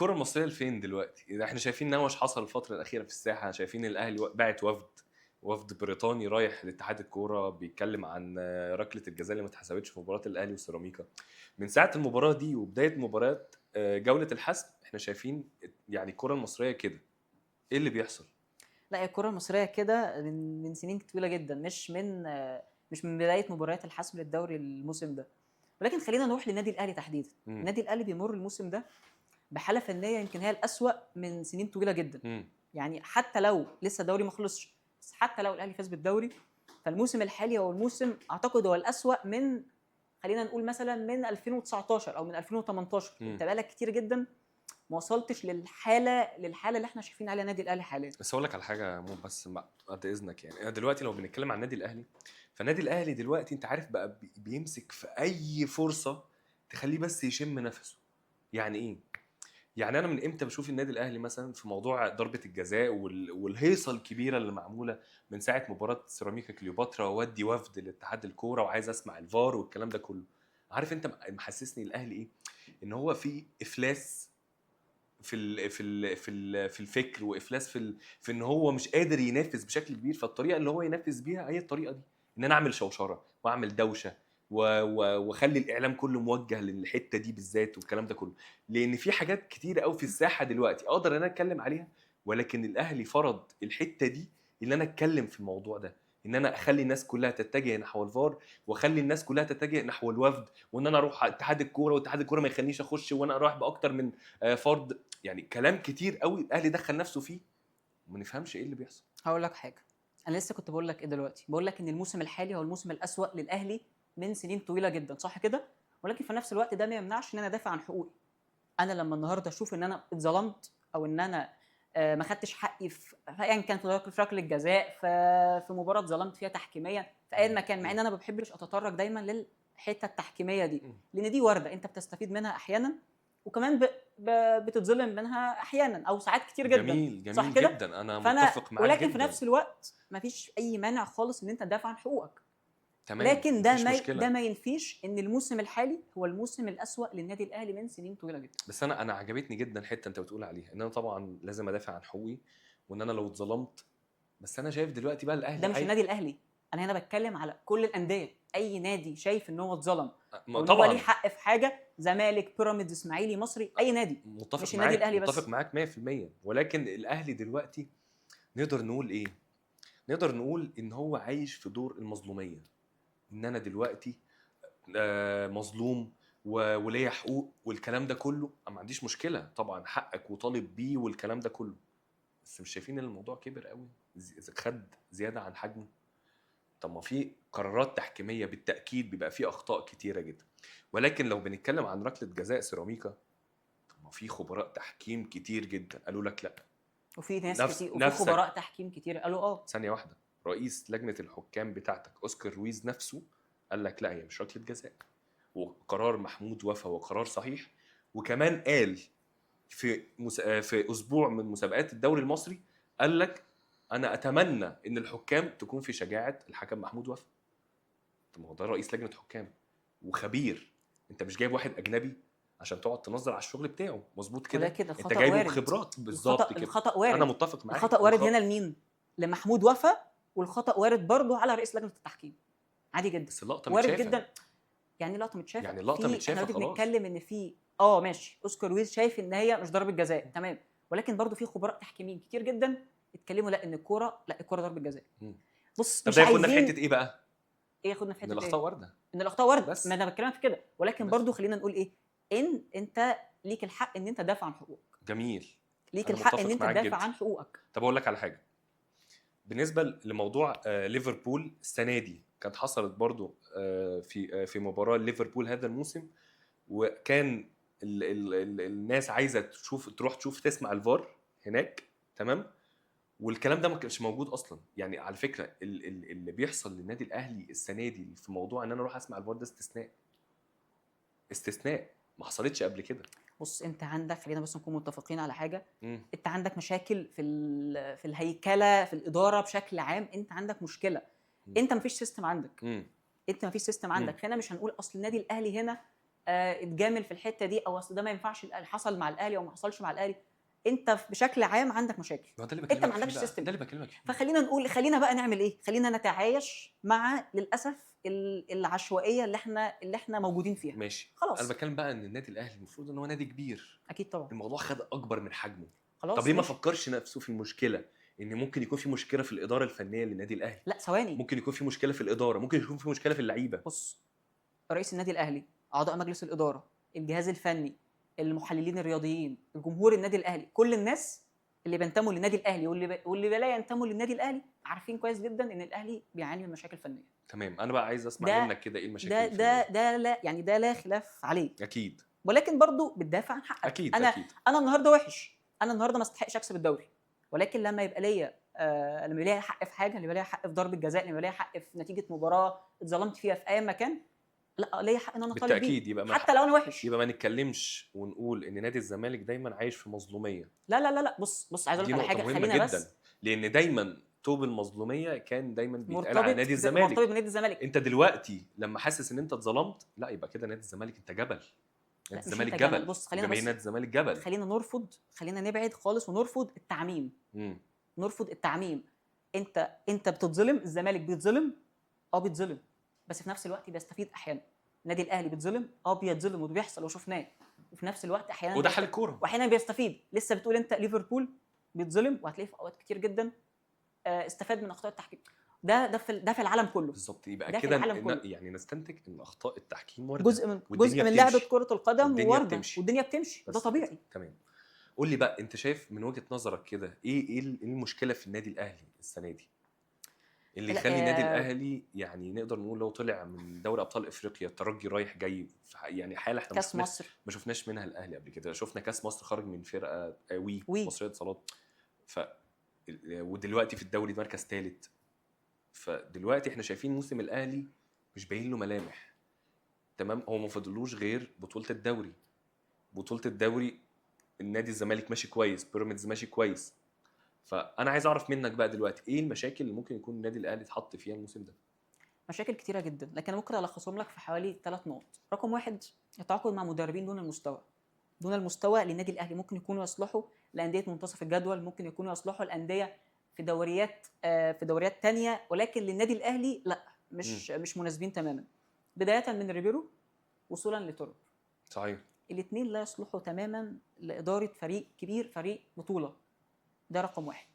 الكرة المصرية لفين دلوقتي؟ إذا احنا شايفين نوش حصل الفترة الأخيرة في الساحة، شايفين الأهلي باعت وفد بريطاني رايح لاتحاد الكورة بيتكلم عن ركلة الجزاء اللي ما اتحسبتش في مباراة الأهلي وسيراميكا. من ساعة المباراة دي وبداية مباراة جولة الحسم احنا شايفين يعني الكرة المصرية كده. ايه اللي بيحصل؟ لا، هي الكرة المصرية كده من سنين طويلة جدا، مش من بداية مباريات الحسم للدوري الموسم ده. ولكن خلينا نروح للنادي الأهلي تحديدا. النادي الأهلي بيمر الموسم ده بحالة فنية يمكن هي الأسوأ من سنين طويلة جدا. يعني حتى لو لسه الدوري ما خلصش، بس حتى لو الأهلي فاز بالدوري، فالموسم الحالي هو الموسم أعتقد هو الأسوأ من، خلينا نقول مثلا من 2019 أو من 2018. أنت بقالك كتير جدا ما وصلتش للحالة اللي احنا شايفين عليها النادي الاهلي حاليا. بس اقول لك على حاجة يا مو، بس بعد اذنك، يعني انا دلوقتي لو بنتكلم عن النادي الاهلي، فالنادي الاهلي دلوقتي انت عارف بقى بيمسك في اي فرصة تخليه بس يشم نفسه. يعني ايه؟ يعني انا من امتى بشوف النادي الاهلي مثلا في موضوع ضربه الجزاء والهيصه الكبيرة اللي معمولة من ساعة مباراة سيراميكا كليوباترا، وودي وفد لاتحاد الكورة وعايز اسمع الفار والكلام ده كله. عارف انت محسسني الاهلي ايه؟ ان هو في افلاس في الفكر، وافلاس في ان هو مش قادر ينافس بشكل كبير. فالطريقه اللي هو ينافس بيها هي الطريقة دي، ان انا اعمل شوشرة واعمل دوشه واخلي الاعلام كله موجه للحتة دي بالذات والكلام ده كله. لان في حاجات كتير قوي في الساحة دلوقتي اقدر ان انا اتكلم عليها، ولكن الاهلي فرض الحتة دي ان انا اتكلم في الموضوع ده، ان انا اخلي الناس كلها تتجه نحو الفار، واخلي الناس كلها تتجه نحو الوفد، وان انا اروح اتحاد الكورة واتحاد الكورة ما يخلينيش اخش، وانا اروح باكتر من فرد. يعني كلام كتير قوي الاهلي دخل نفسه فيه وما نفهمش ايه اللي بيحصل. هقول لك حاجة، انا لسه كنت بقول لك ايه دلوقتي؟ بقول لك ان الموسم الحالي هو الموسم الأسوأ للاهلي من سنين طويلة جدا، صح كده؟ ولكن في نفس الوقت ده ما يمنعش ان انا ادافع عن حقوقي. انا لما النهارده اشوف ان انا اتظلمت او ان انا ما خدتش حقي في ايا كان، في ركلة الجزاء، في مباراة اتظلمت فيها تحكيميا، في اي مكان، مع ان انا ما بحبش اتطرق دايما للحتة التحكيميه دي، لان دي وارده انت بتستفيد منها احيانا، وكمان بتتظلم منها احيانا او ساعات كتير جدا. جميل، جميل. صح كده؟ جدا، انا متفق معاك ولكن جدا. في نفس الوقت مفيش اي مانع خالص ان انت تدافع عن حقوقك. تمام، لكن ده مفيش ما مشكلة. ده ما ينفيش ان الموسم الحالي هو الموسم الأسوأ للنادي الاهلي من سنين طويلة جدا. بس انا عجبتني جدا الحتة انت بتقول عليها، ان انا طبعا لازم ادافع عن حقوقي، وان انا لو اتظلمت. بس انا شايف دلوقتي بقى الاهلي ده مش النادي الاهلي، انا هنا بتكلم على كل الاندية. اي نادي شايف ان هو اتظلم ما وان هو طبعا ليه حق في حاجة، زمالك، بيراميدز، اسماعيلي، مصري، اي نادي، متفق مش النادي معاك، الاهلي بس. متفق معاك 100%. ولكن الاهلي دلوقتي نقدر نقول ايه؟ نقدر نقول ان هو عايش في دور المظلوميه، ان انا دلوقتي مظلوم وليا حقوق والكلام ده كله. انا ما عنديش مشكلة طبعا، حقك وطالب بيه والكلام ده كله، بس مش شايفين ان الموضوع كبر قوي، خد زيادة عن حجمه؟ طب ما في قرارات تحكيميه بالتاكيد بيبقى في اخطاء كتيرة جدا، ولكن لو بنتكلم عن ركلة جزاء سيراميكا، طب ما في خبراء تحكيم كتير جدا قالوا لك لا، وفي ناس كتير، وفي خبراء تحكيم كتير قالوا ثانية واحدة، رئيس لجنة الحكام بتاعتك اوسكار رويز نفسه قال لك لا، هي مش ركلة جزاء، وقرار محمود وفا وقرار صحيح. وكمان قال في اسبوع من مسابقات الدوري المصري قال لك انا اتمنى ان الحكام تكون في شجاعة الحكم محمود وفا. طب ما هو ده رئيس لجنة حكام وخبير، انت مش جايب واحد اجنبي عشان تقعد تنظر على الشغل بتاعه، مظبوط كده؟ ولكن انت الخطأ جايبه وارد. بخبرات بالظبط كده. الخطأ وارد. انا متفق معاك. الخطأ وارد هنا لمين؟ لمحمود وفا، والخطأ وارد برضه على رئيس لجنة التحكيم، عادي جدا. بس اللقطة وارد متشافه جدا. يعني لقطة متشافه، يعني اللقطة متشافه احنا خلاص. بنتكلم ان في ماشي، اوسكار رويز شايف ان هي مش ضربه جزاء، تمام، ولكن برضه في خبراء تحكيميين كتير جدا اتكلموا لا ان الكورة، لا الكورة ضربه جزاء. بص، طب مش ده ياخدنا في عايزين حتة ايه بقى؟ ايه ياخدنا في حتة ان الاخطاء وارده، ان الاخطاء وارده، بس ما انا بتكلم في كده. ولكن برضه خلينا نقول ايه؟ ان انت ليك الحق ان انت تدافع عن حقوقك. جميل، ليك الحق ان انت تدافع عن حقوقك. طب اقول لك على حاجة بالنسبة لموضوع ليفربول السنة دي، كانت حصلت برضو في مباراة ليفربول هذا الموسم، وكان ال ال ال الناس عايزه تشوف، تروح تشوف، تسمع الفار هناك، تمام، والكلام ده ما كانش موجود اصلا. يعني على فكرة اللي بيحصل للنادي الاهلي السنة دي في موضوع ان انا اروح اسمع الفار ده استثناء، استثناء ما حصلتش قبل كده. بص، انت عندك، خلينا بس نكون متفقين على حاجة، انت عندك مشاكل في الهيكله، في الادارة بشكل عام، انت عندك مشكلة. انت مفيش system عندك. انت مفيش system عندك. هنا مش هنقول اصل النادي الاهلي هنا اتجامل في الحتة دي، او اصل ده ما ينفعش حصل مع الاهلي او ما حصلش مع الاهلي. انت بشكل عام عندك مشاكل، ما ده اللي انت بكلمك ما فيه عندكش بقى، system. ده اللي بكلمك فيه. فخلينا نقول، خلينا بقى نعمل ايه؟ خلينا نتعايش مع للاسف العشوائية اللي احنا موجودين فيها. ماشي. خلاص. انا بتكلم بقى ان النادي الاهلي المفروض ان هو نادي كبير، اكيد طبعا. الموضوع خد اكبر من حجمه. خلاص. طب ليه ما ماشي. فكرش نفسه في المشكلة ان ممكن يكون في مشكلة في الادارة الفنية للنادي الاهلي؟ لا ثواني، ممكن يكون في مشكلة في الادارة، ممكن يكون في مشكلة في اللعيبة. بص، رئيس النادي الاهلي، اعضاء مجلس الادارة، الجهاز الفني، المحللين الرياضيين، الجمهور النادي الاهلي، كل الناس اللي بينتموا للنادي الاهلي واللي لا ينتموا للنادي الاهلي عارفين كويس جدا ان الاهلي بيعاني من مشاكل فنية. تمام. انا بقى عايز اسمع منك كده ايه المشاكل ده الفنية. ده ده لا يعني ده لا خلاف عليه. اكيد. ولكن برضو بتدافع عن حقك. اكيد. انا اكيد. انا النهارده وحش، انا النهارده ما استحقش اكسب الدوري، ولكن لما يبقى ليا لما يبقى ليا حق في حاجة، لما يبقى ليا حق في ضربه جزاء، لما يبقى ليا حق في نتيجة مباراة اتظلمت فيها في اي مكان، لا ليا حق ان انا اطالب بيه. بالتاكيد. يبقى ما حتى لو انا وحش. يبقى ما نتكلمش ونقول ان نادي الزمالك دايما عايش في مظلوميه. لا لا لا لا، بص عايز اقول دي لك على نقطة حاجة، مهمة خلينا جدا، بس لان دايما توب المظلوميه كان دايما بيتقال على نادي الزمالك. مرتبط بنادي الزمالك. انت دلوقتي لما حاسس ان انت اتظلمت، لا يبقى كده نادي الزمالك انت جبل. لا، نادي مش الزمالك انت جبل. جبل. بص، خلينا جماهير بس نادي الزمالك جبل. خلينا نرفض، خلينا نبعد خالص ونرفض التعميم. نرفض التعميم. انت بتتظلم، الزمالك بيتظلم، بيتظلم، بس في نفس الوقت بيستفيد احيانا. النادي الاهلي بيتظلم، بيتظلم وده بيحصل وشفناه، وفي نفس الوقت احيانا وده حال الكورة. واحيانا بيستفيد. لسه بتقول انت ليفربول بيتظلم، وهتلاقيه في اوقات كتير جدا استفاد من اخطاء التحكيم. ده في العالم كله. بالظبط. يبقى ده في كده العالم كله. يعني نستنتج ان اخطاء التحكيم وارده، جزء من والدنيا جزء من لعبه بتمشي. كره القدم والدنيا وارده، بتمشي. والدنيا بتمشي، بس ده طبيعي. كده. تمام. قول لي بقى انت شايف من وجهة نظرك كده ايه المشكلة في النادي الاهلي السنة دي اللي لا، يخلي النادي الاهلي يعني نقدر نقول لو طلع من دوري ابطال افريقيا، الترجي رايح جاي في يعني حاله احنا ما كاس شفناش مصر، ما شفناش منها الاهلي قبل كده. شفنا كاس مصر خرج من فرقه وي وي. مصرية اتصالات، ف ودلوقتي في الدوري مركز ثالث. فدلوقتي احنا شايفين موسم الاهلي مش باين له ملامح. تمام. هو ما فاضلوش غير بطوله الدوري. بطوله الدوري النادي الزمالك ماشي كويس، بيراميدز ماشي كويس. فانا عايز اعرف منك بقى دلوقتي ايه المشاكل اللي ممكن يكون النادي الاهلي اتحط فيها الموسم ده؟ مشاكل كتيرة جدا، لكن أنا ممكن الخصهم لك في حوالي 3 نقط. رقم 1، التعاقد مع مدربين دون المستوى. دون المستوى للنادي الاهلي، ممكن يكونوا يصلحوا لانديه منتصف الجدول، ممكن يكونوا يصلحوا لانديه في دوريات تانية، ولكن للنادي الاهلي لا، مش مناسبين تماما. بداية من ريبيرو وصولا لتورب. صحيح. الاثنين لا يصلحوا تماما لادارة فريق كبير، فريق بطوله. ده رقم 1.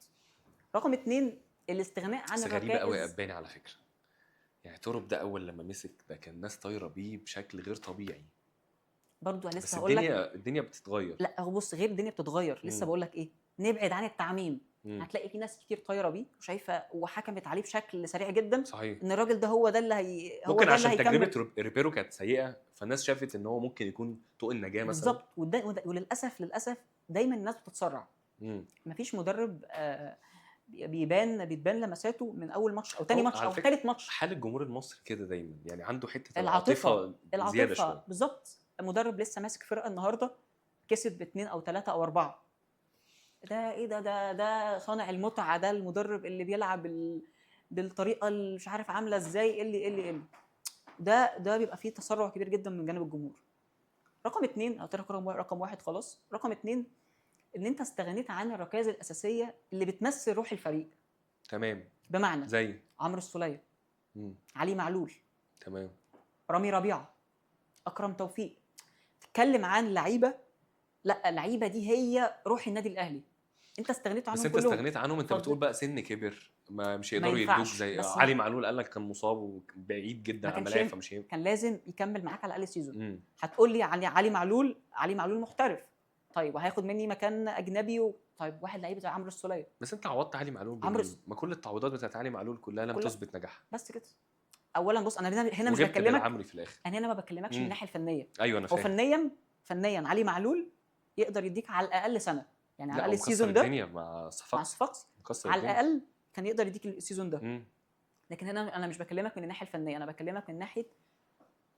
رقم 2، الاستغناء عن بس غريبة قوي يا الركائز. اباني على فكرة، يعني تورب ده اول لما مسك ده كان الناس طايره بيه بشكل غير طبيعي. برضو بس لسه هقول لك. الدنيا بتتغير. لا هو بص، غير الدنيا بتتغير، لسه بقول لك ايه، نبعد عن التعميم. هتلاقي في ناس كتير طايره بيه وشايفه وحكمت عليه بشكل سريع جدا. صحيح. ان الراجل ده هو ده اللي هي هو ممكن ده اللي عشان هيكمل. تجربه ريبيرو كانت سيئه، فالناس شافت ان هو ممكن يكون طوق النجاة مثلا. بالظبط. وللاسف دايما الناس بتتسرع. مفيش مدرب بيتبان لمساته من اول ماتش او تاني هو ماتش على او فكرة تالت ماتش. حال الجمهور المصري كده دايما، يعني عنده حتة العاطفة، العاطفة زيادة العاطفة شوية. بالظبط. المدرب لسه ماسك فرقه النهارده كسب ب2 او 3 او 4، ده ايه ده؟ ده صانع المتعة، ده المدرب اللي بيلعب بالطريقة اللي مش عارف عامله ازاي، ايه اللي ايه اللي ايه اللي ده بيبقى فيه تسرع كبير جدا من جانب الجمهور. رقم 2، قلت لك رقم 1 خلاص. رقم 2، ان انت استغنيت عن الركائز الاساسية اللي بتمثل روح الفريق. تمام. بمعنى زي عمرو السوليه، علي معلول، تمام، رامي ربيعة، اكرم توفيق. تتكلم عن لعيبة، لا اللعيبة دي هي روح النادي الاهلي، انت استغنيت عنهم بس انت كلهم. استغنيت عنهم. انت اتفضل. بتقول بقى سن كبر، ما مش ما هيقدروا يدوك ينفعش، زي بس علي معلول قال لك كان مصاب وبعيد جدا ما عن كانش الملاعب، ينفع. فمش هينفع. كان لازم يكمل معاك على الاقل season. هتقول لي علي معلول، علي معلول محترف، طيب وهياخد مني مكان اجنبي طيب واحد لعيب زي عمرو السوليه. بس انت عوضت علي معلول عمرو بمين؟ ما كل التعويضات بتاعت علي معلول كلها لم كلها. تثبت نجاحها. بس كده. اولا بص، انا هنا مش وجبت بكلمك، بالعمري في الاخر. انا هنا ما بكلمكش من الناحية الفنية. ايوه انا هو فاهم. فنيا علي معلول يقدر يديك على الاقل سنة، يعني على لا، الاقل هو مكسر ال season ده الدنيا مع مع صفاقس. صفاقس مكسر على الدنيا. الاقل كان يقدر يديك ال season ده. لكن هنا انا مش بكلمك من الناحية الفنية، انا بكلمك من ناحية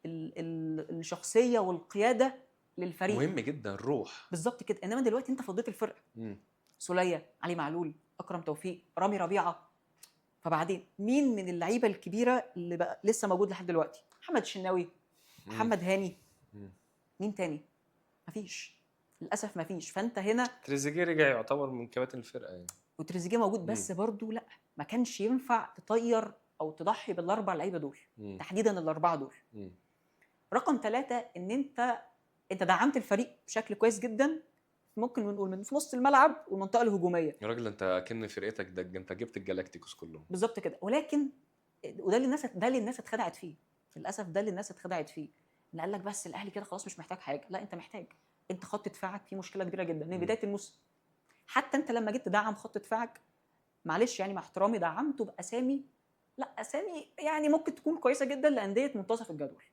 الشخصية والقيادة للفريق. مهم جدا الروح. بالظبط كده. انما دلوقتي انت فضيت الفرقة. سوليه، علي معلول، اكرم توفيق، رامي ربيعة. فبعدين مين من اللعيبة الكبيرة اللي بقى لسه موجود لحد دلوقتي؟ محمد الشناوي، محمد هاني. مين تاني؟ مفيش، للاسف مفيش. فانت هنا تريزيجيه رجع يعتبر من كباتن الفرقة يعني، وتريزيجيه موجود بس برضو لا، ما كانش ينفع تطير او تضحي بالاربع لعيبة دول. تحديدا الاربعة دول. رقم 3، ان انت دعمت الفريق بشكل كويس جدا، ممكن نقول من في نص الملعب والمنطقة الهجومية. يا راجل انت كن فرقتك ده، انت جبت الجالاكتيكوس كلهم بالظبط كده. ولكن وده اللي الناس اتخدعت فيه للاسف، ده اللي الناس اتخدعت فيه، ان قال لك بس الاهلي كده خلاص مش محتاج حاجة. لا، انت محتاج، انت خط دفاعك فيه مشكلة كبيرة جدا من بداية الموسم. حتى انت لما جيت تدعم خط دفاعك، معلش يعني مع احترامي، دعمته باسامي، لا اسامي يعني ممكن تكون كويسة جدا لانديه منتصف الجدول،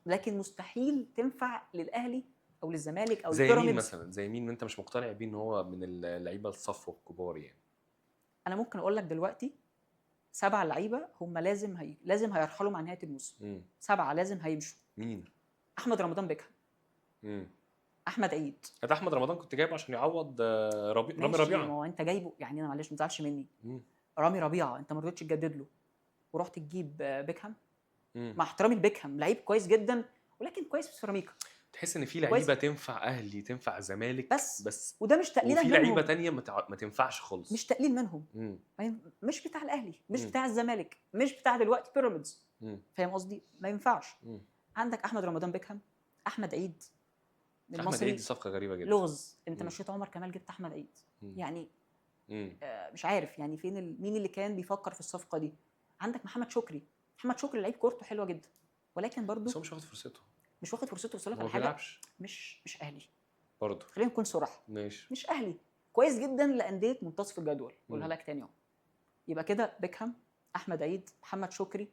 لكن مستحيل تنفع للاهلي او للزمالك او زي مين البيراميدز. مثلا؟ زي مين انت مش مقتنع بيه ان هو من اللعيبة الصفوة الكبار يعني؟ انا ممكن اقول لك دلوقتي 7 لعيبة هم لازم هيرحلوا مع نهاية الموسم. 7 لازم هيمشوا. مين؟ احمد رمضان بيكهام، احمد عيد. ده احمد رمضان كنت جايبه عشان يعوض رامي ربيعة. ما هو انت جايبه يعني، انا معلش ما تزعلش مني، رامي ربيعة انت ما رضيتش تجدد له ورحت تجيب بيكهام. مع احترامي لبيكهام، لعيب كويس جدا ولكن كويس في سيراميكا. تحس ان في لعيبة تنفع اهلي تنفع زمالك بس وده مش تقليلا منهم، وفي لعيبة تانية ما تنفعش خالص. مش تقليل منهم، مش بتاع الاهلي، مش بتاع الزمالك، مش بتاع دلوقتي بيراميدز. فاهم قصدي؟ ما ينفعش. عندك احمد رمضان بيكهام، احمد عيد المصري. احمد عيد صفقة غريبة جدا، لغز. انت مشيت عمر كمال جبت احمد عيد. يعني مش عارف يعني فين مين اللي كان بيفكر في الصفقة دي. عندك محمد شكري، محمد شكري لعيب كورته حلوة جدا، ولكن برضه بس هو مش واخد فرصته، مش واخد فرصته. بس على حاجة مش اهلي برضه، خلينا نكون صراحة، ماشي، مش اهلي. كويس جدا لانديه منتصف الجدول، قولها لك تاني اهو. يبقى كده بيكهام، احمد عيد، محمد شكري،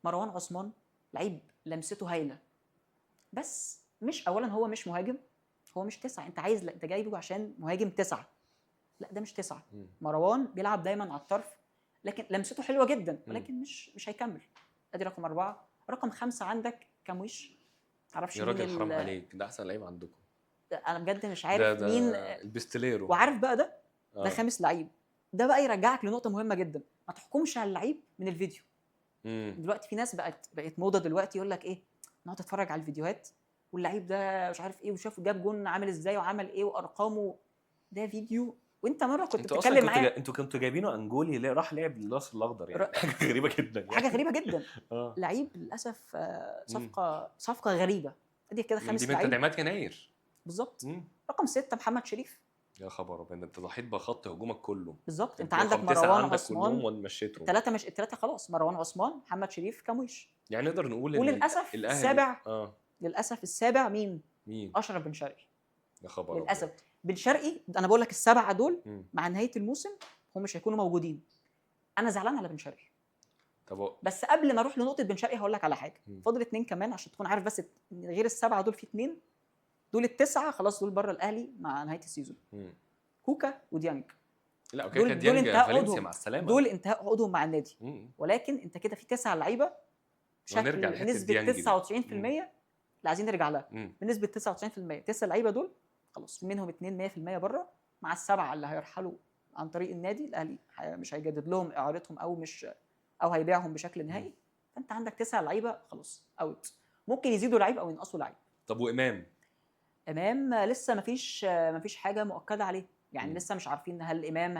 مروان عثمان، لعيب لمسته هايلة، بس مش اولا هو مش مهاجم، هو مش 9. انت عايز، انت جايبه عشان مهاجم 9، لا ده مش 9. مروان بيلعب دايما على الطرف، لكن لمسته حلوة جدا، ولكن مش هيكمل. ادي رقم 4. رقم 5 عندك كامويش. معرفش يا راجل حرام عليك، ده احسن لعيب عندكم. انا بجد مش عارف ده مين البستليرو. وعارف بقى ده ده 5 لعيب. ده بقى يرجعك لنقطة مهمة جدا، ما تحكمش على اللعيب من الفيديو. دلوقتي في ناس بقت موضة دلوقتي، يقول لك ايه، نقعد اتفرج على الفيديوهات واللعيب ده مش عارف ايه، وشاف جاب جون عامل ازاي وعمل ايه وارقامه. ده فيديو. وانت مرة كنت بتتكلم معاه، انتوا كنتوا جايبينه انجولي اللي راح لعب للاس الاخضر يعني. حاجة غريبة جدا يعني. حاجة غريبة جدا. لعيب للاسف صفقة غريبة. ادي كده 5 لعيب، دي من تدعيمات يناير بالظبط. رقم 6 محمد شريف. يا خبر ابيض، انت ضحيت بخط هجومك كله بالظبط. انت عندك مروان عثمان، ومشيتهم الثلاثة، مش الثلاثة خلاص، مروان عثمان، محمد شريف، كامويش. يعني نقدر نقول ان وللاسف السابع، للاسف السابع مين؟ اشرف بن شرقي. يا خبر للاسف بن شرقي. انا بقول لك ال7 دول مع نهاية الموسم هم مش هيكونوا موجودين. انا زعلان على بن شرقي. طب بس قبل ما اروح لنقطة بن شرقي هقول لك على حاجة. فاضل 2 كمان عشان تكون عارف، بس غير ال7 دول في 2، دول ال9 خلاص، دول بره الاهلي مع نهاية ال season. كوكا وديانج. لا okay، كان ديانج فالنسيا مع السلامة، دول انتهاء عقودهم مع النادي. ولكن انت كده في 9 لعيبة بشكل بنسبة 99% اللي عايزين نرجع لها، بنسبة 99% 9 لعيبة دول خلاص، منهم 2 100% بره، مع ال7 اللي هيرحلوا عن طريق النادي الاهلي، مش هيجدد لهم اعارتهم او مش او هيبيعهم بشكل نهائي. فانت عندك 9 لعيبة خلاص out، ممكن يزيدوا لعيب او ينقصوا لعيب. طب وامام؟ امام لسه مفيش حاجة مؤكدة عليه يعني. لسه مش عارفين هل امام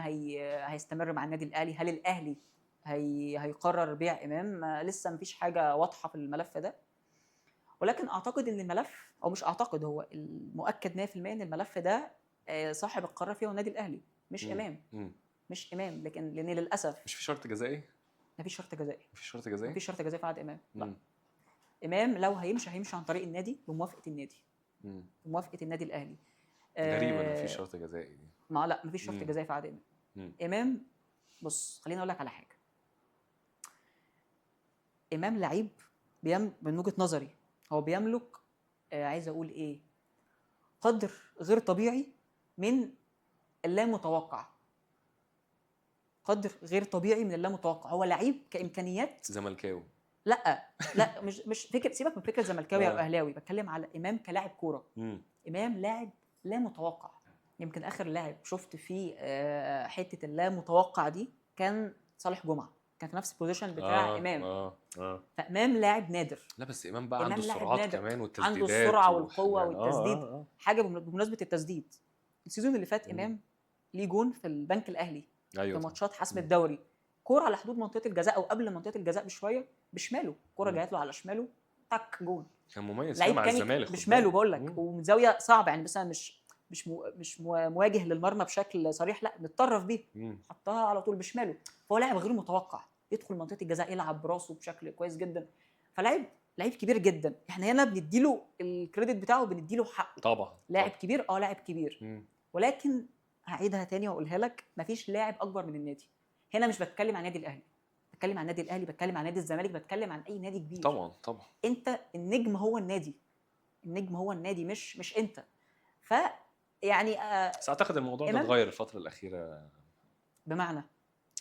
هيستمر مع النادي الاهلي، هل الاهلي هيقرر بيع امام. لسه مفيش حاجة واضحة في الملف ده، ولكن اعتقد ان الملف، او مش اعتقد، هو المؤكد 100% ان الملف ده صاحب القرار فيه هو النادي الاهلي، مش امام. مش امام، لكن لان للاسف مش في شرط جزائي. مفيش شرط جزائي. مفيش شرط جزائي. مفيش شرط جزائي في عقد امام. لا، امام لو هيمشي هيمشي عن طريق النادي بموافقة النادي. بموافقة النادي الاهلي. غريبة ان مفيش شرط جزائي دي. ما لا، مفيش شرط جزائي في عقد امام. امام بص، خليني اقول لك على حاجة. امام لعيب من وجهه نظري هو بيملك عايز اقول ايه، قدر غير طبيعي من اللامتوقع. قدر غير طبيعي من اللامتوقع. هو لعيب كامكانيات زملكاوي. لا لا، مش فكرة، سيبك من فكرة زملكاوي او اهلاوي، بتكلم على امام كلاعب كورة. امام لاعب لا متوقع. يمكن اخر لاعب شفت فيه حتة اللا متوقع دي كان صالح جمعه. كان في نفس ال position بتاع امام. فامام لاعب نادر. لا بس امام بقى إمام عنده لاعب السرعات نادر. كمان والتسديدات، عنده السرعة والقوه والتسديد. حاجة بمناسبة التسديد، ال season اللي فات امام ليه جون في البنك الاهلي في ماتشات حسم الدوري، كورة على حدود منطقة الجزاء او قبل منطقة الجزاء بشوية بشماله، كورة جات له على شماله تك جون. كان مميز لعيب مع الزمالك بشماله بقول لك، ومن زاوية صعبة يعني، مثلا مش مواجه للمرمى بشكل صريح، لا متطرف بيه، حطها على طول بشماله. فهو لاعب غير متوقع، يدخل منطقة الجزاء يلعب براسه بشكل كويس جدا. فلاعب لعيب كبير جدا، احنا هنا بنديله ال credit بتاعه، بنديله حقه طبعا. لاعب كبير، لاعب كبير. ولكن هعيدها تاني واقولها لك، مفيش لاعب اكبر من النادي. هنا مش بتكلم عن النادي الاهلي، بتكلم عن النادي الاهلي، بتكلم عن نادي الزمالك، بتكلم عن اي نادي كبير. طبعا طبعا. انت النجم هو النادي، النجم هو النادي، مش انت. ف يعني بس اعتقد الموضوع ده اتغير الفترة الاخيرة. بمعنى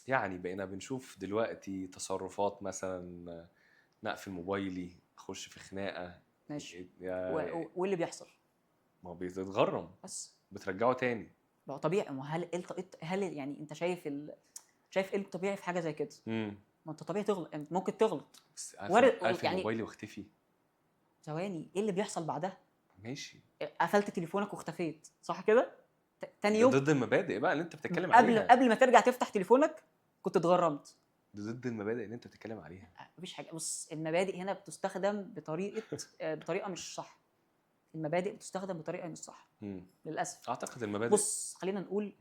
يعني بقينا بنشوف دلوقتي تصرفات مثلا نقفل موبايلي، اخش في خناقه، ماشي، واللي بيحصل ما هو بيتغرم بس بترجعه تاني. ما هو طبيعي. ما هل يعني انت شايف شايف ايه الطبيعي في حاجة زي كده؟ ما انت طبيعي تغلط، انت ممكن تغلط بس قافل يعني موبايلي واختفي ثواني، ايه اللي بيحصل بعدها؟ ماشي، قفلت تليفونك واختفيت، صح كده؟ تاني يوم ضد المبادئ بقى اللي انت بتتكلم عليها. قبل ما ترجع تفتح تليفونك كنت اتغرمت. ضد المبادئ اللي انت بتتكلم عليها. مفيش حاجة. بص، المبادئ هنا بتستخدم بطريقة مش صح. المبادئ بتستخدم بطريقة مش صح للاسف. اعتقد المبادئ، بص خلينا نقول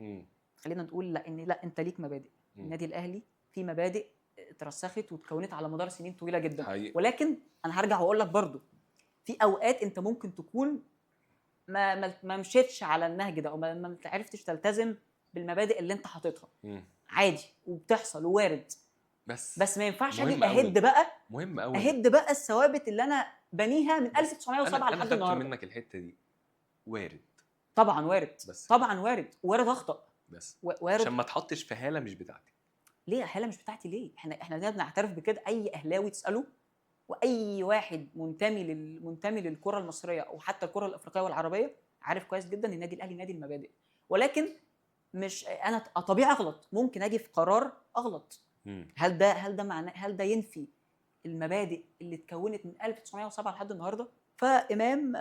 خلينا نقول لا، ان لا انت ليك مبادئ. النادي الاهلي في مبادئ اترسخت واتكونت على مدار سنين طويلة جدا حقيقي. ولكن انا هرجع واقول لك برضو في اوقات انت ممكن تكون ما مشيتش على النهج ده، او ما عرفتش تلتزم بالمبادئ اللي انت حاططها. عادي وبتحصل ووارد، بس ما ينفعش اجي اهد بقى. مهم قوي اهد بقى الثوابت اللي انا بنيها من 1907 لحد النهارده. انا خدت منك الحتة دي. وارد طبعا، وارد بس طبعا وارد، وارد اخطا بس وارد، عشان ما تحطش في هاله مش بتاعتي. ليه هاله مش بتاعتي؟ ليه؟ احنا بنعترف بكده. اي اهلاوي تساله، واي واحد منتمي للكرة المصرية او حتى الكره الافريقية والعربية، عارف كويس جدا ان النادي الاهلي نادي المبادئ. ولكن مش انا طبيعي اغلط، ممكن اجي في قرار اغلط. هل ده معناه، هل ده ينفي المبادئ اللي اتكونت من 1907 لحد النهارده؟ فامام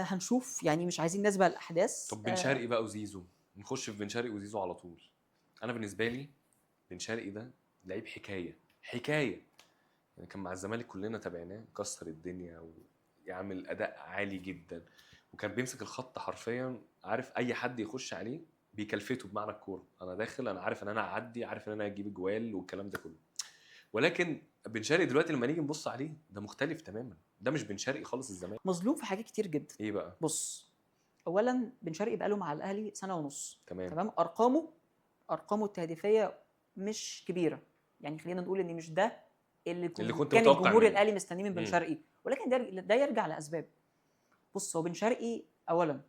هنشوف، يعني مش عايزين نسبق الاحداث. طب بن شرقي بقى وزيزو، نخش في بن شرقي وزيزو على طول. انا بالنسبة لي بن شرقي ده لعيب حكاية يعني كان مع الزمالك كلنا تابعناه، كسر الدنيا ويعمل اداء عالي جدا، وكان بيمسك الخط حرفيا، عارف اي حد يخش عليه بيكلفته بمعنى الكورة. انا داخل، انا عارف ان انا هعدي، عارف ان انا هجيب جوال والكلام ده كله. ولكن بن شرقي دلوقتي لما نيجي نبص عليه ده مختلف تماما، ده مش بن شرقي خالص الزمان. مظلوم في حاجات كتير جدا. ايه بقى؟ بص، اولا بن شرقي بقاله مع الاهلي 1.5 سنة. تمام. ارقامه التهديفيه مش كبيرة، يعني خلينا نقول ان مش ده اللي كنت كان الجمهور الاهلي مستنيه من بن شرقي، ولكن ده يرجع لاسباب. بص، هو بن شرقي اولا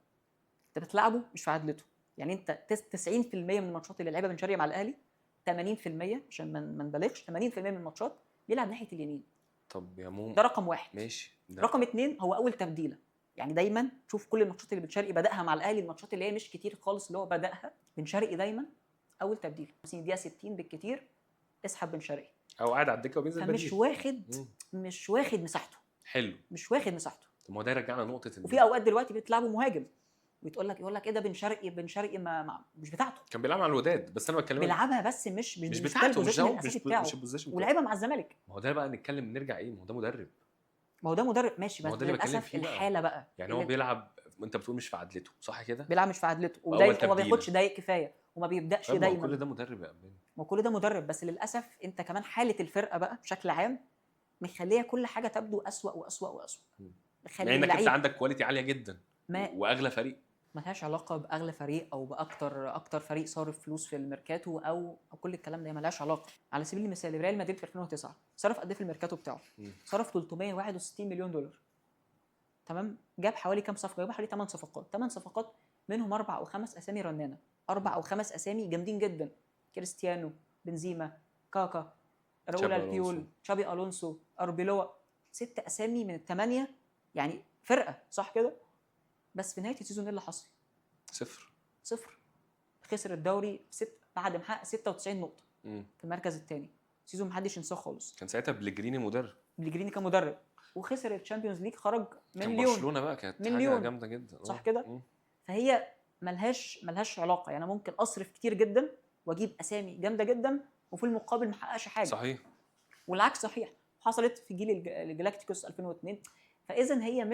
انت بتلعبه مش في عدلته، يعني انت 90% من الماتشات اللي لعبها بن شرقي مع الاهلي، 80% عشان ما نبالغش، 80% من الماتشات بيلعب ناحية اليمين. طب يا مو، ده رقم واحد. ماشي. ده رقم 2، هو اول تبديله، يعني دايما شوف كل الماتشات اللي بن شرقي بداها مع الاهلي، الماتشات اللي هي مش كتير خالص اللي هو بداها بن شرقي دايما اول تبديله 50 دقيقة 60 بالكتير اسحب بن شرقي، او قاعد على الدكة وبينزل بديل. مش واخد مساحته. حلو، مش واخد مساحته. طب ما هو ده يرجعنا لنقطة، وفي اوقات دلوقتي بتلعبه مهاجم وتقول لك يقول لك ايه ده بن شرقي ما مش بتاعته. كان بيلعب مع الوداد، بس انا بتكلم بيلعبها بس مش بتاعته، مش ال position ولعبها مع الزمالك. ما هو ده بقى نتكلم نرجع ايه، ما هو ده مدرب. ما هو ده مدرب ماشي، بس للاسف الحالة بقى يعني هو بيلعب، انت بتقول مش في عدلته، صح كده؟ بيلعب مش في عدلته، ودايما وما بياخدش دقايق كفاية وما بيبداش دايما. كل ده مدرب يا أمين. ما كل ده مدرب، بس للاسف انت كمان حاله الفرقة بقى بشكل عام مخليه كل حاجة تبدو اسوأ واسوأ واسوأ. مع انك انت عندك quality عالية جدا واغلى فريق. ما لهاش علاقة باغلى فريق او باكتر فريق صارف فلوس في الميركاتو او كل الكلام ده، ما لهاش علاقة. على سبيل المثال ريال مدريد في 2009 صرف قد ايه في الميركاتو بتاعه؟ صرف 361 مليون دولار. تمام. جاب حوالي كام صفقة؟ جاب حوالي 8 صفقات. 8 صفقات منهم 4 أو 5 اسامي رنانه، 4 أو 5 اسامي جامدين جدا: كريستيانو، بنزيما، كاكا، راؤول البيول، تشابي الونسو، اربيلوا. 6 اسامي من ال8، يعني فرقه، صح كده؟ بس في نهاية ال season ايه اللي حصل؟ 0. خسر الدوري بعد ما حقق 96 نقطة في المركز الثاني. season محدش ينساه خالص. كان ساعتها بليجريني مدرب، بليجريني كان مدرب وخسر ال Champions League، خرج من كان ليون. برشلونة بقى، كانت من حاجة ليون. جامدة جدا. صح كده؟ فهي ملهاش علاقة، يعني ممكن اصرف كتير جدا واجيب اسامي جامدة جدا وفي المقابل ما احققش حاجة. صحيح، والعكس صحيح، حصلت في جيل الجلاكتيكوس 2002. فاذا هي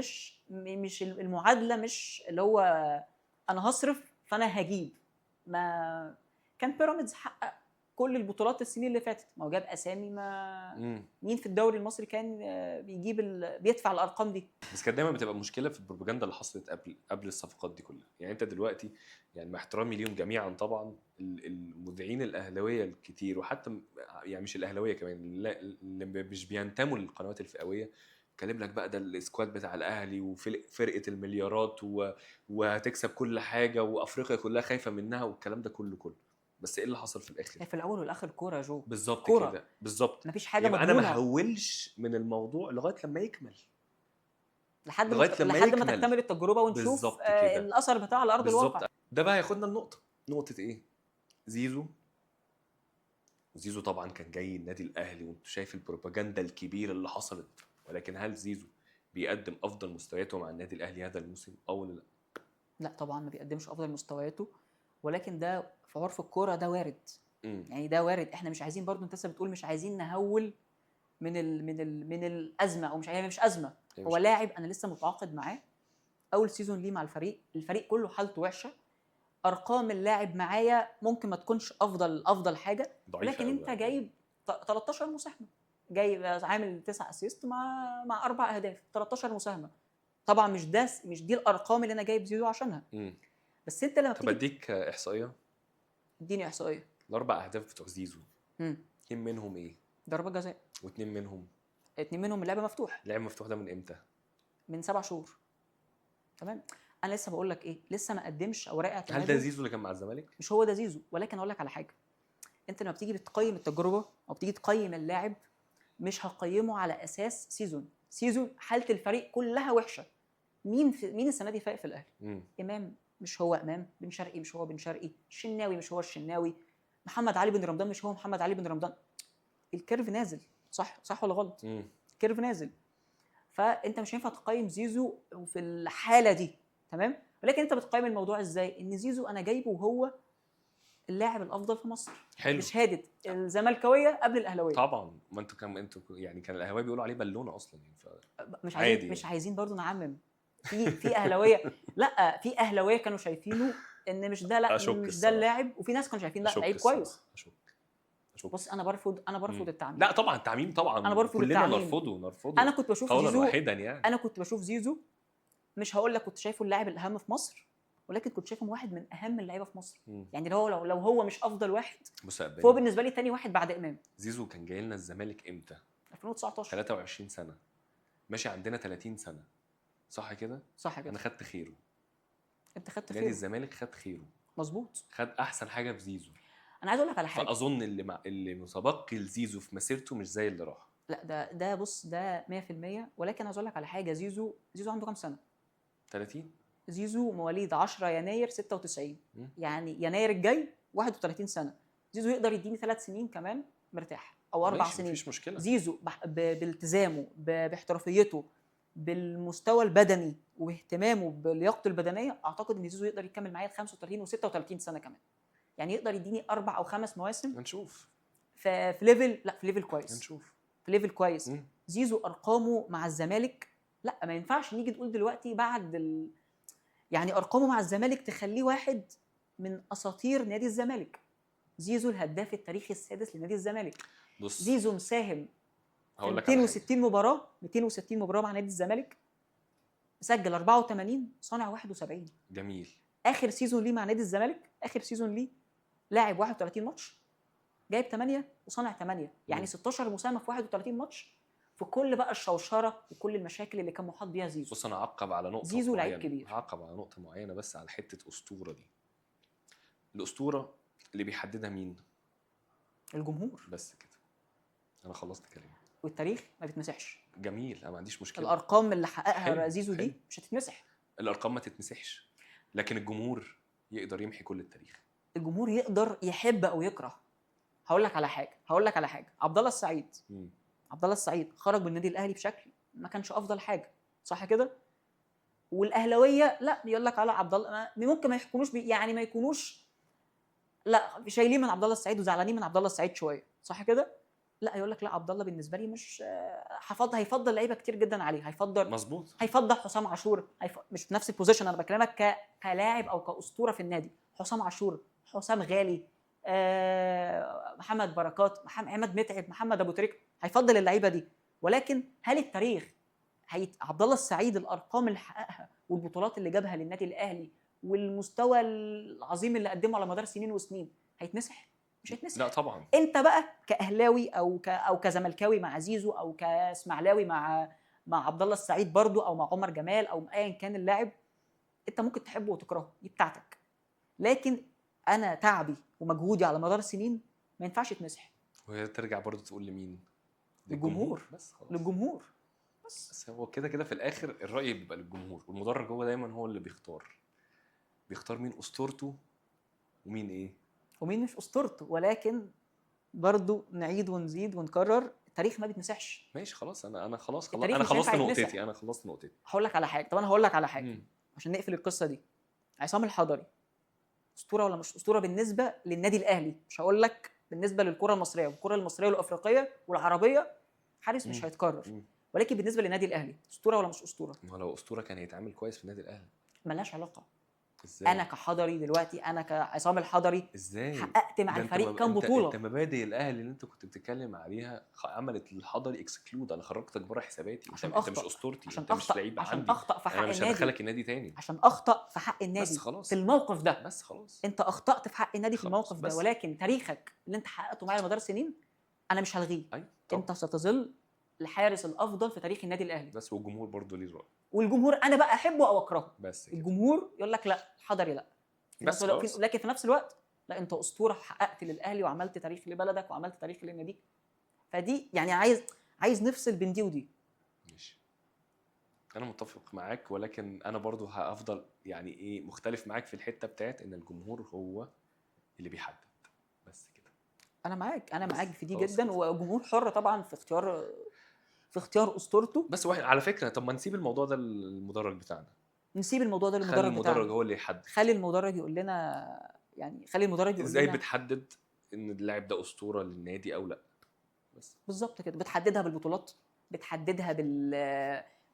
مش المعادلة، مش اللي هو انا هصرف فانا هجيب. ما كان بيراميدز حقق كل البطولات السنين اللي فاتت، ما هو جاب اسامي. ما مين في الدوري المصري كان بيجيب بيدفع الارقام دي؟ بس كانت دايما بتبقى مشكلة في البروباجندا اللي حصلت قبل الصفقات دي كلها. يعني انت دلوقتي، يعني مع احترامي ليهم جميعا طبعا، المذيعين الاهلاوية الكتير، وحتى يعني مش الاهلاوية كمان، اللي مش بينتموا للقنوات الفئويه، كلم لك بقى ده ال squad بتاع الاهلي وفرقه المليارات وهتكسب كل حاجة وافريقيا كلها خايفة منها والكلام ده كله. بس ايه اللي حصل في الاخر؟ في الاول والاخر كورة يا جو. بالظبط كده، بالظبط. مفيش حاجة مضمونه. انا ما هولش من الموضوع لغاية لما يكمل، لحد ما تكتمل التجربة ونشوف الاثر بتاعه على ارض الواقع. ده بقى هياخدنا النقطة، نقطة ايه؟ زيزو. زيزو طبعا كان جاي النادي الاهلي، وانت شايف البروباجندا الكبيرة اللي حصلت، ولكن هل زيزو بيقدم افضل مستوياته مع النادي الاهلي هذا الموسم او لا؟ لا طبعا ما بيقدمش افضل مستوياته، ولكن ده في عرف الكورة ده وارد. يعني ده وارد. احنا مش عايزين برضو، انت لسه بتقول مش عايزين نهول من ال من ال من الازمة، او مش هي مش ازمة، هو لاعب انا لسه متعاقد معاه اول season ليه مع الفريق، الفريق كله حالته وحشة، ارقام اللاعب معايا ممكن ما تكونش افضل حاجة، ولكن انت جايب 13 مساهمة، جايب عامل 9 assist مع 4 اهداف، 13 مساهمة. طبعا مش دي الارقام اللي انا جايب زيزو عشانها. بس انت لما بتيجي، طب اديك احصائية، اديني احصائية. الاربع اهداف بتوع زيزو، اتنين منهم ايه؟ ضربات جزاء. واتنين منهم، اتنين منهم اللعب مفتوح. اللعب مفتوح ده من امتى؟ من 7 شهور. تمام. انا لسه بقول لك ايه، لسه ما قدمش اوراق اعتماده. هل ده زيزو اللي كان مع الزمالك؟ مش هو ده زيزو، ولكن اقول لك على حاجة، انت لما بتيجي بتقيم التجربة او بتيجي تقيم اللاعب، مش هقيمه على اساس season حاله الفريق كلها وحشة. مين السنة دي فايق في الاهلي؟ امام مش هو امام، بن شرقي مش هو بن شرقي، الشناوي مش هو الشناوي، محمد علي بن رمضان مش هو محمد علي بن رمضان. ال curve نازل، صح ولا غلط؟ ال curve نازل. فانت مش هينفع تقيم زيزو في الحالة دي، تمام؟ ولكن انت بتقيم الموضوع ازاي؟ ان زيزو انا جايبه وهو اللاعب الافضل في مصر. حلو. بشهادة الزملكاويه قبل الاهلاوية طبعا. ما انتوا كان انتوا يعني كان الاهلاوية بيقولوا عليه بالونه اصلا يعني، مش عايزين يعني. مش عايزين برضو نعمم في اهلاويه، لا في اهلاويه كانوا شايفينه ان مش ده، لا مش ده اللاعب، وفي ناس كانوا شايفين لا لعيب كويس. اشك. بص انا برفض التعميم. لا طبعا التعميم طبعا انا برفض كلنا التعميم. نرفضه. انا كنت بشوف زيزو واحدا يعني. انا كنت بشوف زيزو، مش هقول لك كنت شايفه اللاعب الاهم في مصر، ولكن كنت شايفه واحد من اهم اللعيبة في مصر. يعني لو هو مش افضل واحد، فهو بالنسبة لي تاني واحد بعد امام. زيزو كان جاي لنا الزمالك امتى؟ 2019، 23 سنة، ماشي عندنا 30 سنة، صح كده؟ صح كده. انا خدت خيره. انت خدت خيره. نادي الزمالك خد خيره، مظبوط، خد احسن حاجة في زيزو. انا عايز اقول لك على حاجة، فاظن اللي متبقي لزيزو في مسيرته مش زي اللي راح. لا ده بص ده 100%. ولكن عايز اقول لك على حاجة، زيزو عنده كام سنة؟ 30. زيزو مواليد 10 يناير 96، يعني يناير الجاي 31 سنة. زيزو يقدر يديني 3 سنين كمان مرتاح، او 4 سنين، مفيش مشكلة. زيزو بالتزامه، باحترافيته، بالمستوى البدني، واهتمامه بلياقته البدنية، اعتقد ان زيزو يقدر يكمل معايا 35 و36 سنة كمان. يعني يقدر يديني 4 أو 5 مواسم. هنشوف في level، لا في level كويس. هنشوف في level كويس. زيزو ارقامه مع الزمالك، لا ما ينفعش نيجي نقول دلوقتي بعد يعني ارقامه مع الزمالك تخليه واحد من اساطير نادي الزمالك. زيزو الهداف التاريخي السادس لنادي الزمالك. بص، زيزو مساهم في 260 مباراة، 260 مباراة مع نادي الزمالك، سجل 84، صنع 71. جميل. اخر season ليه مع نادي الزمالك، اخر season ليه لاعب 31 ماتش، جايب 8 وصنع 8، يعني 16 مساهمة في 31 ماتش، في كل بقى الشوشره وكل المشاكل اللي كان محاط بيها زيزو. بص انا هعقب على نقطة، زيزو لعيب كبير. هعقب على نقطة معينة بس على حتة اسطورة دي. الاسطورة اللي بيحددها مين؟ الجمهور. بس كده انا خلصت كلامي. والتاريخ ما بيتمسحش. جميل، انا ما عنديش مشكلة. الارقام اللي حققها زيزو دي مش هتتمسح. الارقام ما تتمسحش، لكن الجمهور يقدر يمحي كل التاريخ. الجمهور يقدر يحب او يكره. هقول لك على حاجة، هقول لك على حاجة. عبد الله السعيد، عبد الله السعيد خرج من النادي الاهلي بشكل ما كانش افضل حاجة، صح كده؟ والاهلاويه لا يقول لك على عبد الله ممكن ما يحكموش يعني ما يكونوش لا شايلين من عبد الله السعيد وزعلانين من عبد الله السعيد شوية، صح كده؟ لا يقول لك لا عبد الله بالنسبة لي مش هفضل، هيفضل لعيبة كتير جدا عليه، هيفضل مظبوط، هيفضل حسام عاشور، مش في نفس ال position، انا بكلمك كلاعب او كاسطوره في النادي. حسام عاشور، حسام غالي، محمد بركات، عماد متعب، محمد ابو تريكه، هيفضل اللعيبة دي. ولكن هل التاريخ عبد الله السعيد الارقام اللي حققها والبطولات اللي جابها للنادي الاهلي والمستوى العظيم اللي قدمه على مدار سنين وسنين هيتمسح؟ مش هيتمسح. لا طبعا. انت بقى كاهلاوي او او كزملكاوي مع زيزو، او كاسماعيلاوي مع عبد الله السعيد برضو، او مع عمر جمال، او ايا كان اللاعب، انت ممكن تحبه وتكرهه، دي بتاعتك. لكن انا تعبي ومجهودي على مدار سنين ما ينفعش يتمسح. وهي ترجع برضو تقول لمين؟ للجمهور. بس خلاص، للجمهور بس هو كده كده في الاخر الراي بيبقى للجمهور، والمدرج هو دايما هو اللي بيختار مين اسطورته ومين ايه ومين مش اسطورته. ولكن برضو نعيد ونزيد ونكرر، التاريخ ما بيتمسحش. ماشي خلاص، انا خلاص انا خلصت نقطتي، انا خلصت نقطتي. هقول لك على حاجة، طب انا هقول لك على حاجة عشان نقفل القصة دي. عصام الحضري اسطورة ولا مش اسطورة بالنسبة للنادي الاهلي؟ مش هقول لك بالنسبة للكرة المصرية، والكره المصرية والافريقيه والعربية حارس مش هيتكرر، ولكن بالنسبة للنادي الاهلي اسطورة ولا مش اسطورة؟ ما لو اسطورة كان هيتعامل كويس في النادي الاهلي. ملهاش علاقة. ازاي؟ انا كحضري دلوقتي، انا كعصام الحضري ازاي حققت مع الفريق كام بطوله؟ انت مبادئ الاهلي اللي انت كنت بتتكلم عليها عملت للحضري exclude، انا خرجتك بره حساباتي، انت مش اسطورتي، انت مش لعيب عندي، عشان اخطا في حق انا مش النادي، هدخلك النادي تاني عشان اخطا في حق النادي بس خلاص في الموقف ده، بس خلاص انت اخطات في حق النادي في الموقف ده، بس. ولكن تاريخك اللي انت حققته معايا على مدار سنين انا مش هلغيه. أيوة. انت ستظل الحارس الافضل في تاريخ النادي الاهلي بس. والجمهور برضه ليه راي، والجمهور انا بقى احبه او اكرهه بس كده. الجمهور يقول لك لا الحضري لا بس خلاص. لكن في نفس الوقت لا انت اسطورة، حققت للاهلي وعملت تاريخ لبلدك وعملت تاريخ لناديك. فدي يعني عايز نفصل بين دي ودي. ماشي، انا متفق معاك، ولكن انا برضو هفضل يعني ايه مختلف معاك في الحتة بتاعت ان الجمهور هو اللي بيحدد، بس كده. انا معاك، انا معاك في دي جدا، والجمهور حر طبعا في اختيار اسطورته. بس واحد على فكرة، طب ما نسيب الموضوع ده للمدرج بتاعنا، نسيب الموضوع ده للمدرج بتاعنا، خلي المدرج هو اللي يحدد، خلي المدرج يقول لنا، يعني خلي المدرج يقول ازاي لنا بتحدد ان اللاعب ده اسطورة للنادي او لا. بس بالظبط كده، بتحددها بالبطولات، بتحددها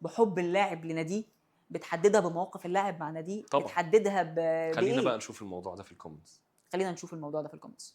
بحب اللاعب لناديه، بتحددها بمواقف اللاعب مع ناديه، طبعا. بتحددها خلينا بقى نشوف الموضوع ده في ال comments، خلينا نشوف الموضوع ده في ال comments.